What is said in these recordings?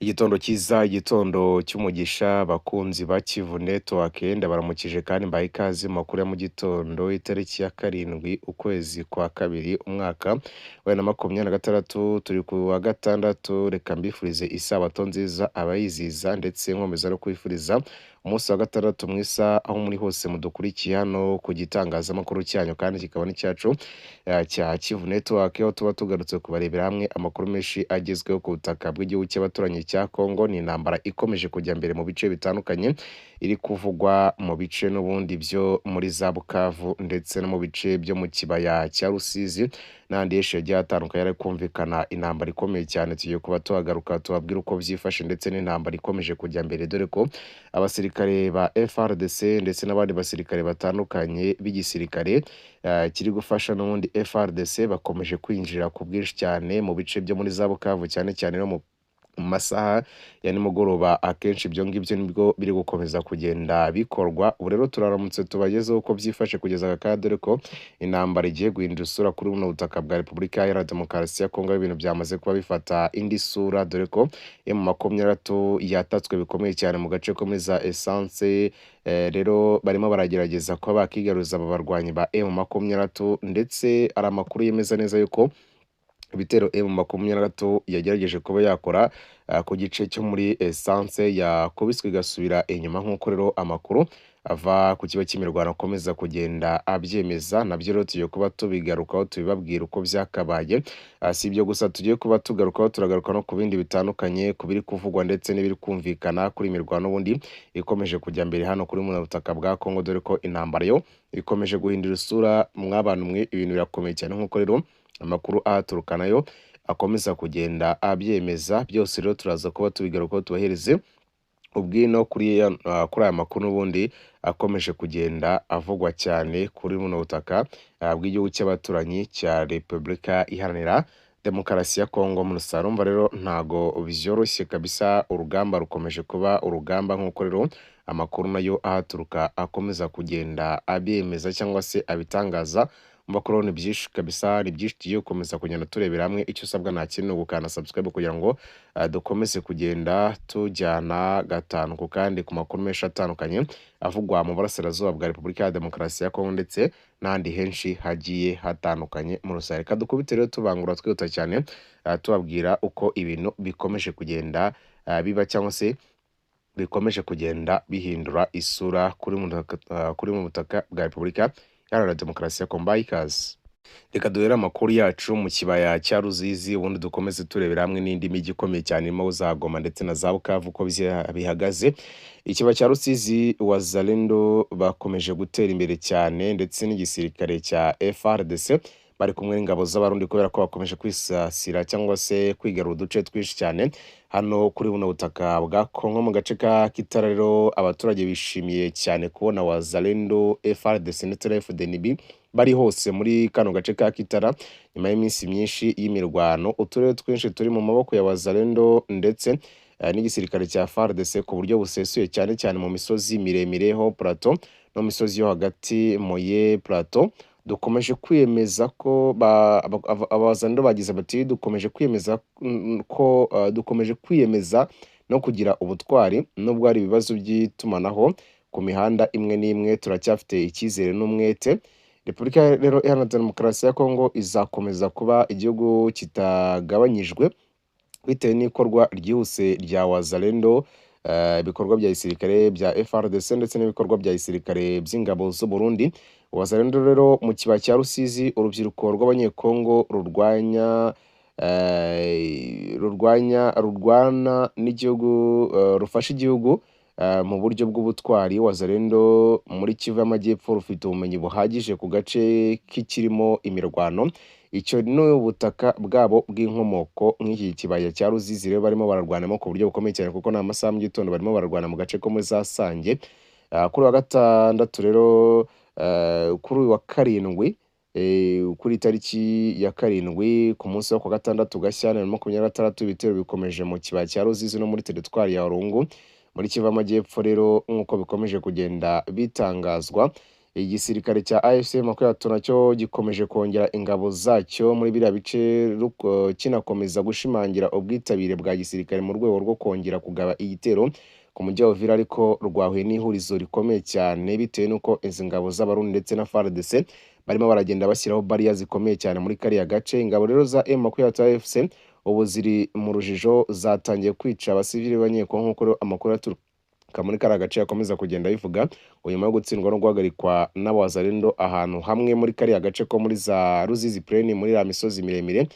Igitondo cyiza, igitondo cy'umugisha, bakunzi ba Kivu Network, ndabaramukije kandi mbaha ikaze mu makuru ya mu gitondo, itariki ya 7 ukwezi kwa kabiri umwaka wa 2026, turi ku wa gatandatu. Reka mbifurize isabato nziza abayiziza, ndetse nkomeza no kwifuriza umunsi wa gatandatu mwiza aho muri hose mudukurikiye hano ku gitangazamakuru cyanyu kandi kikaba n'icyacu cya Kivu Network, aho tuba tugarutse kubarebera hamwe amakuru menshi agezweho ku butaka bw'igihugu cy'abaturanyi cya Congo. Ni intambara ikomeje kujya mbere mu bice bitandukanye, iri kuvugwa mu bice n'ubundi byo muri za Bukavu ndetse no mu bice byo mu kibaya cya Rusizi n'ahandi henshi hagiye hatandukanye hari kumvikana intambara ikomeye cyane. Tugiye kuba tuhagaruka tubabwira uko byifashe ndetse n'intambara ikomeje kujya mbere, dore ko abasirikare ba FARDC ndetse n'abandi basirikare batandukanye b'igisirikare kiri gufasha n'ubundi FARDC bakomeje kwinjira ku bwinshi cyane mu bice byo muri za Bukavu, cyane cyane no mu masaha ya nimugoroba. Akenshi ibyo ngibyo nibwo biri gukomeza kugenda bikorwa. Ubu rero turaramutse tubagezeho uko byifashe kugeza aka kanya, dore ko intambara igiye guhindura isura kuri buno butaka bwa Repubulika Iharanira Demokarasi ya Kongo, aho ibintu byamaze kuba bifata indi sura, dore ko M23 yatatswe bikomeye cyane mu gace ko muri za Essence. Rero barimo baragerageza kuba bakigaruza aba barwanyi ba M23, ndetse hari amakuru yemeza neza yuko ibitero M23 yagerageje kuba yakora ku gice cyo muri Essence yakubiswe igasubira inyuma, nk'uko rero amakuru ava ku kigo cy'imirwano akomeza kugenda abyemeza. Nabyo rero tugiye kuba tubigarukaho tubibabwira uko byakabaye. Si ibyo gusa tugiye kuba tugarukaho, turagaruka no ku bindi bitandukanye, ku biri kuvugwa ndetse n'ibiri kumvikana kuri imirwano ubundi ikomeje kujya mbere hano kuri buno butaka bwa Kongo, dore ko intambara yo ikomeje guhindura isura. Mwabantu mwe, ibintu birakomeye cyane, nk'uko rero amakuru ahaturuka nayo akomeza kugenda abyemeza. Byose rero turaza kuba tubigarukaho tubahereze ubwino kuri aya makuru n'ubundi akomeje kugenda avugwa cyane kuri buno butaka bw'igihugu cy'abaturanyi cya Repubulika Iharanira Demokarasi ya Kongo muri rusange. Urumva rero ntago byoroshye kabisa, urugamba rukomeje kuba urugamba, nk'uko rero amakuru nayo ahaturuka akomeza kugenda abyemeza cyangwa se abitangaza. Makuru ni byinshi kabisa, ni byinshi tugiye gukomeza kugenda turebera hamwe. Icyo usabwa nta kindi ni ugukanda subscribe kugira ngo dukomeze kugenda tujyana gatanu ku kandi ku makuru menshi atandukanye avugwa mu burasirazuba bwa Repubulika ya Demokarasi ya Kongo ndetse n'ahandi henshi hagiye hatandukanye muri rusange. Reka dukubite rero tubangura twihuta cyane, tubabwira uko ibintu bikomeje kugenda biba cyangwa se bikomeje kugenda bihindura isura kuri mu butaka bwa Repubulika Iharanira Demokarasi ya Kongo. Ikaze. Reka duhere amakuru yacu mu kibaya cya Ruzizi, ubundi dukomeze turebera hamwe n'indi mijyi ikomeye cyane irimo za Goma ndetse na za Bukavu uko bihagaze. Ikibaya cya Rusizi, Wazalendo bakomeje gutera imbere cyane ndetse n'igisirikare cya FARDC bari kumwe n'ingabo z'Abarundi, kubera ko bakomeje kwisasira cyangwa se kwigarura uduce twinshi cyane hano kuri buno butaka bwa Kongo. Mu gace ka Kitara rero abaturage bishimiye cyane kubona Wazalendo, FARDC ndetse na FDNB bari hose muri kano gace ka Kitara nyuma y'iminsi myinshi y'imirwano. Uturere twinshi turi mu maboko ya Wazalendo ndetse n'igisirikare cya FARDC ku buryo busesuye, cyane cyane mu misozi miremire ho plateau no misozi yo hagati moye plateau. Dukomeje kwiyemeza ko Abazalendo bagize bati dukomeje kwiyemeza ko dukomeje kwiyemeza no kugira ubutwari nubwo hari ibibazo by'itumanaho ku mihanda imwe n'imwe, turacyafite icyizere n'umwete. Repubulika rero Iharanira Demokarasi ya Kongo izakomeza kuba igihugu kitagabanyijwe bitewe n'ikorwa ryihuse rya Wazalendo, ibikorwa bya gisirikare bya FARDC ndetse n'ibikorwa bya gisirikare by'ingabo z'u Burundi. Wazalendo rero mu kibaya cya Rusizi, urubyiruko rw'Abanyekongo rurwanya rurwana n'igihugu, rufasha igihugu mu buryo bw'ubutwari. Wazalendo muri Kivu y'Amajyepfo rufite ubumenyi buhagije ku gace k'ikirimo imirwano, icyo ni ubutaka bwabo bw'inkomoko nk'iki kibaya cya Ruzizi. Rero barimo bararwanamo ku buryo bukomeye cyane, kuko ni amasaha mu gitondo barimo bararwana mu gace ko muri za Sange. Kuri wa gatandatu rero, kuri uyu wa karindwi, kuri tariki ya 7 ku munsi wo ku gatandatu Gashyantare 2026, ibitero bikomeje mu kibaya cya Ruzizi no muri teritwari ya Rungu muri Kivu y'Amajyepfo. Rero nk'uko bikomeje kugenda bitangazwa, Igisirikare cya AFC 23 nacyo gikomeje kongera ingabo zacyo muri biriya bice, kinakomeza gushimangira ubwitabire bwa gisirikare mu rwego rwo kongera kugaba igitero ku mujyi wa Uvira, ariko rwahuye n'ihurizo rikomeye cyane bitewe n'uko izi ngabo z'Abarundi ndetse na FARDC barimo baragenda bashyiraho bariya zikomeye cyane muri kariya gace. Ingabo rero za M23 AFC ubu ziri mu rujijo, zatangiye kwica abasivili b'Abanyekongo nk'uko rero amakuru aturuka muri kariya gace akomeza kugenda abivuga, ngo nyuma yo gutsindwa no guhagarikwa n'Abazalendo ahantu hamwe muri kariya gace ko muri za Ruzizi Plain, muri ya misozi miremire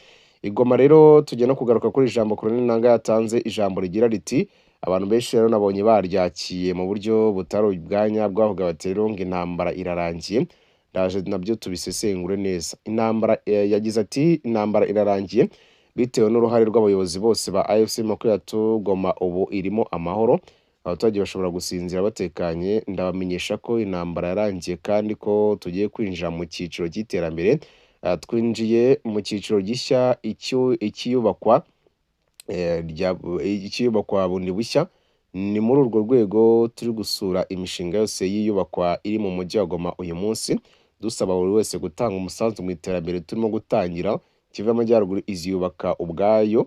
Igoma. Rero tujya no kugaruka kuri ijambo Colonel Nangaa yatanze, ijambo rigira riti, abantu benshi rero nabonye baryakiye mu buryo butari ubwanya, bavuga bati rero ngo intambara irarangiye. Ndaje nabyo tubisesengure neza. Intambara, yagize ati: "Intambara irarangiye bitewe n'uruhare rw'abayobozi bose ba AFC 23. Goma ubu irimo amahoro, abaturage bashobora gusinzira batekanye. Ndabamenyesha ko intambara yarangiye kandi ko tugiye kwinjira mu cyiciro cy'iterambere. Twinjiye mu cyiciro gishya icyiyubakwa bundi bushya. Ni muri urwo rwego turi gusura imishinga yose y'iyubakwa iri mu mujyi wa Goma uyu munsi, dusaba buri wese gutanga umusanzu mu iterambere turimo gutangira. Kivu y'Amajyaruguru iziyubaka ubwayo,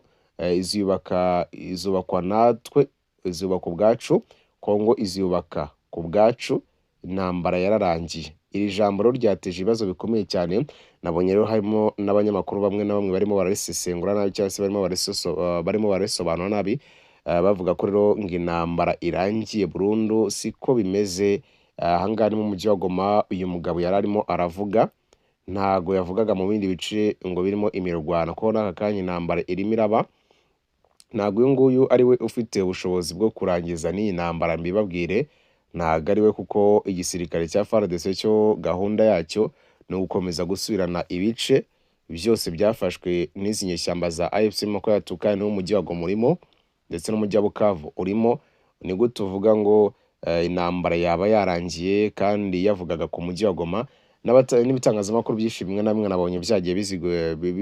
iziyubaka, izubakwa natwe, izubaka ubwacu. Kongo iziyubaka ku bwacu. Intambara yararangiye." Iri jambo rero ryateje ibibazo bikomeye cyane. Nabonye rero harimo n'abanyamakuru bamwe na bamwe barimo bararisesengura nabi, cyangwa se barimo bararisobanura nabi, bavuga ko rero ngo intambara irangiye burundu. Siko bimeze. Ahangaha ni mu mujyi wa Goma uyu mugabo yari arimo aravuga, ntago yavugaga mu bindi bice ngo birimo imirwano, kuko n'aka kanya intambara irimo iraba. Ntabwo uyu nguyu ari we ufite ubushobozi bwo kurangiza n'iyi ntambara, mbibabwire, ntabwo ari we, kuko igisirikare cya FARDC cyo gahunda yacyo ni ugukomeza gusubirana ibice byose byafashwe n'izi nyeshyamba za AFC 23, kandi n'umujyi wa Goma urimo, ndetse n'umujyi wa Bukavu urimo. Ni gute uvuga ngo intambara yaba yarangiye kandi yavugaga ku mujyi wa Goma? N'ibitangazamakuru byinshi bimwe na bimwe nabonye byagiye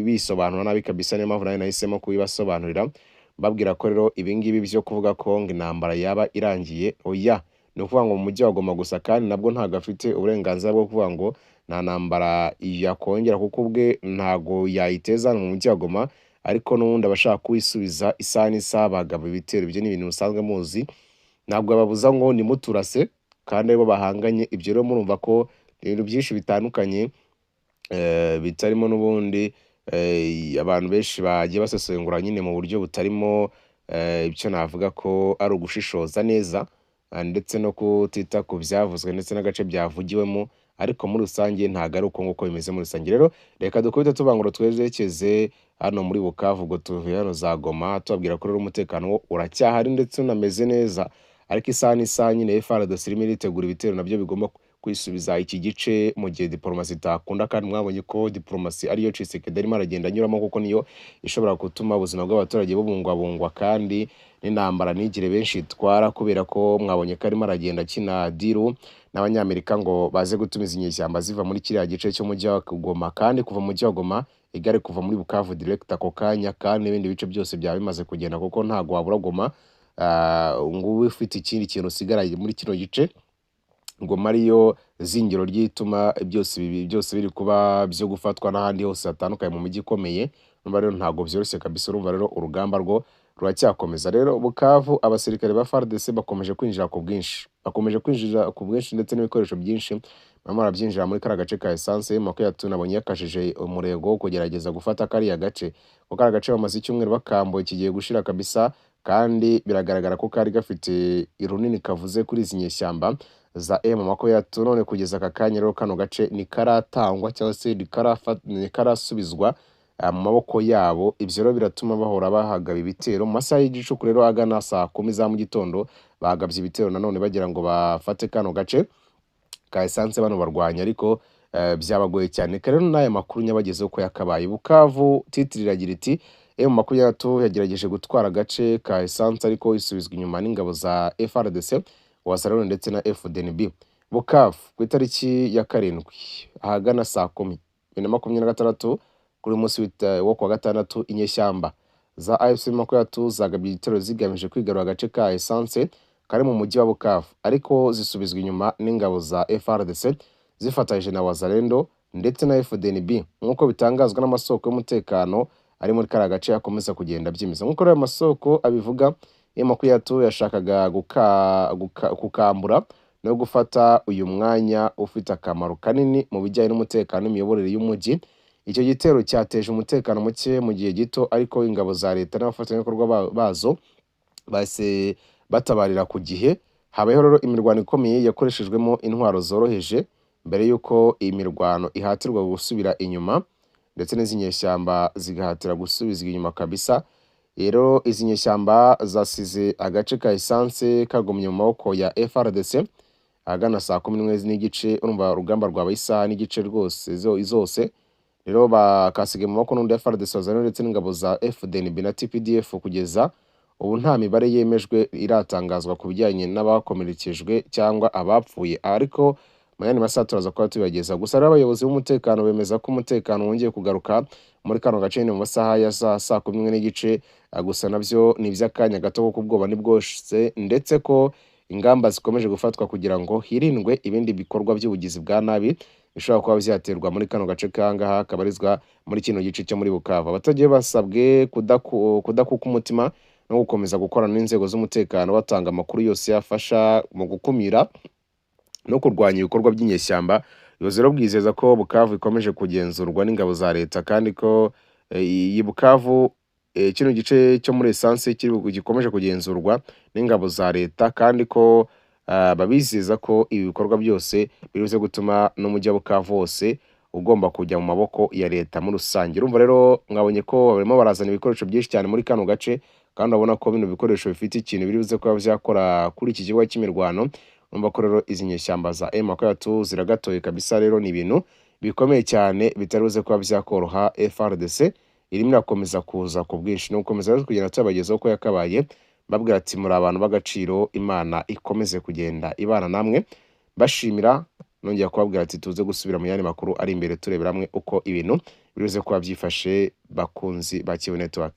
bisobanura nabi kabisa. Niyo mpamvu nawe nahisemo kubibasobanurira, mbabwira ko rero ibingibi byo kuvuga ko ngo intambara yaba irangiye, oya. Ni ukuvuga ngo mu mujyi wa Goma gusa, kandi nabwo ntabwo afite uburenganzira bwo kuvuga ngo nta ntambara yakongera, kuko ubwe ntago yayiteza mu mujyi wa Goma, ariko n'ubundi abashaka kuwisubiza isaha n'isaha bagaba ibitero. Ibyo ni ibintu musanzwe muzi, ntabwo babuza ngo nimuturase kandi aribo bahanganye. Ibyo rero murumva ko ibintu byinshi bitandukanye, bitarimo n'ubundi, abantu benshi bagiye basesengura nyine mu buryo butarimo, icyo navuga ko ari ugushishoza neza, ndetse no kutita ku byavuzwe ndetse n'agace byavugiwemo, ariko muri rusange ntabwo ari uko nguko bimeze muri rusange. Rero reka dukubite tubangura twerekeze hano muri Bukavu, ubwo tuvuye hano za Goma, tubabwira ko rero umutekano wo uracyahari ndetse unameze neza, ariko isaha n'isaha nyine FARDC irimo iritegura ibitero nabyo bigomba kwisubiza iki gice mu gihe diplomasi itakunda. Kandi mwabonye ko diplomasi ariyo Tshisekedi arimo aragenda anyuramo, kuko niyo ishobora gutuma ubuzima bw'abaturage bubungwabungwa kandi n'intambara ntigire benshi itwara, kubera ko mwabonye ko arimo aragenda akina deal n'Abanyamerika ngo baze gutumiza inyeshyamba ziva muri kiriya gice cy'umujyi wa Goma, kandi kuva mu mujyi wa Goma igare kuva muri Bukavu direct ako kanya, kandi n'ibindi bice byose byaba bimaze kugenda, kuko ntabwo wabura Goma ngo ube ufite ikindi kintu usigaranye muri kino gice. Goma ariyo zingiro ry'ituma byose ibi byose biri kuba byo gufatwa n'ahandi hose hatandukanye mu mijyi ikomeye. Urumva rero ntabwo byoroshye kabisa. Urumva rero urugamba rwo ruracyakomeza. Rero Bukavu abasirikare ba FARDC bakomeje kwinjira ku bwinshi, bakomeje kwinjira ku bwinshi ndetse n'ibikoresho byinshi barimo barabyinjira muri kariya gace ka essence. 23 nabonye yakajije umurego wo kugerageza gufata kariya gace, kuko kariya gace bamaze icyumweru bakambuye kigiye gushira kabisa, kandi biragaragara ko kari gafite runini kavuze kuri izi nyeshyamba za M23. None kugeza aka kanya rero kano gace nikaratangwa cyangwa se ntikarasubizwa mu maboko yabo. Ibyo rero biratuma bahora bahagaba ibitero mu masaha y'igicuku. Rero agana saa 10 za mu gitondo bagabye ibitero nanone bagira ngo bafate kano gace ka essence bano barwanya, ariko byabagoye cyane. Rero n'aya makuru nyabagezeho ko yakabaye. Bukavu titre iragira iti: "M23 yagerageje gutwara agace ka essence ariko isubizwa inyuma n'ingabo za FARDC, Wazalendo ndetse na FDNB." Bukavu ku itariki ya 7 ahagana saa 10 2026, kuri uyu munsi wo kuwa gatandatu, inyeshyamba za AFC 23 zagabye igitero zigamije kwigarura agace ka essence kari mu mujyi wa Bukavu, ariko zisubizwa inyuma n'ingabo za FARDC. zifatanyije na Wazalendo ndetse na FDNB, nk'uko bitangazwa n'amasoko y'umutekano ari muri kariya gace akomeza kugenda abyemeza. Nk'uko rero ayo masoko abivuga, M23 yashakaga gukambura no gufata uyu mwanya ufite akamaro kanini mu bijyanye n'umutekano n'imiyoborere y'umujyi. Icyo gitero cyateje umutekano muke mu gihe gito, ariko ingabo za leta n'abafatanyabikorwa bazo bahise batabarira ku gihe. Habayeho rero imirwano ikomeye yakoreshejwemo intwaro zoroheje mbere y'uko iyi mirwano ihatirwa gusubira inyuma, ndetse n'izi nyeshyamba zigahatira gusubizwa inyuma kabisa. Rero izi nyeshyamba zasize agace ka esanse kagumye mu maboko ya FARDC ahagana saa 11:30. Urumva urugamba rwabaye isaha n'igice rwose zose. Rero bakasigaye mu maboko n'undi ya FARDC, Wazalendo ndetse n'ingabo za FDNB na TPDF. Kugeza ubu nta mibare yemejwe iratangazwa ku bijyanye n'abakomerekejwe cyangwa abapfuye, ariko mu yandi masaha turaza kuba tubibageza. Gusa rero abayobozi b'umutekano bemeza ko umutekano wongeye kugaruka muri kano gace nyine mu masaha ya saa 11:30. Gusa nabyo ni iby'akanya gato kuko ubwoba ni bwose, ndetse ko ingamba zikomeje gufatwa kugira ngo hirindwe ibindi bikorwa by'ubugizi bwa nabi bishobora kuba byaterwa muri kano gace kangaha kabarizwa muri kino gice cyo muri Bukavu. Abaturage basabwe kudakuka umutima no gukomeza gukorana n'inzego z'umutekano batanga amakuru yose yafasha mu gukumira no kurwanya ibikorwa by'inyeshyamba. Ubuyobozi rero bwizeza ko Bukavu ikomeje kugenzurwa n'ingabo za leta, kandi ko iyi Bukavu, kino gice cyo muri esanse gikomeje kugenzurwa n'ingabo za leta, kandi ko babizeza ko ibi bikorwa byose biribuze gutuma n'umujyi wa Bukavu wose ugomba kujya mu maboko ya leta muri rusange. Urumva rero mwabonye ko barimo barazana ibikoresho byinshi cyane muri kano gace, kandi urabona ko bino bikoresho bifite ikintu biri buze kuba byakora kuri iki kibuga cy'imirwano. Urumva ko rero izi nyeshyamba za M23 ziragatoye kabisa. Rero ni ibintu bikomeye cyane bitari buze kuba byakoroha. FARDC irimo irakomeza kuza ku bwinshi no gukomeza rero kugenda tubagezaho uko yakabaye, babwira ati muri abantu b'agaciro, Imana ikomeze kugenda ibana namwe. Bashimira, nongera kubabwira ati tuze gusubira mu yandi makuru ari imbere turebera hamwe uko ibintu biri buze kuba byifashe, bakunzi ba Kivu Network.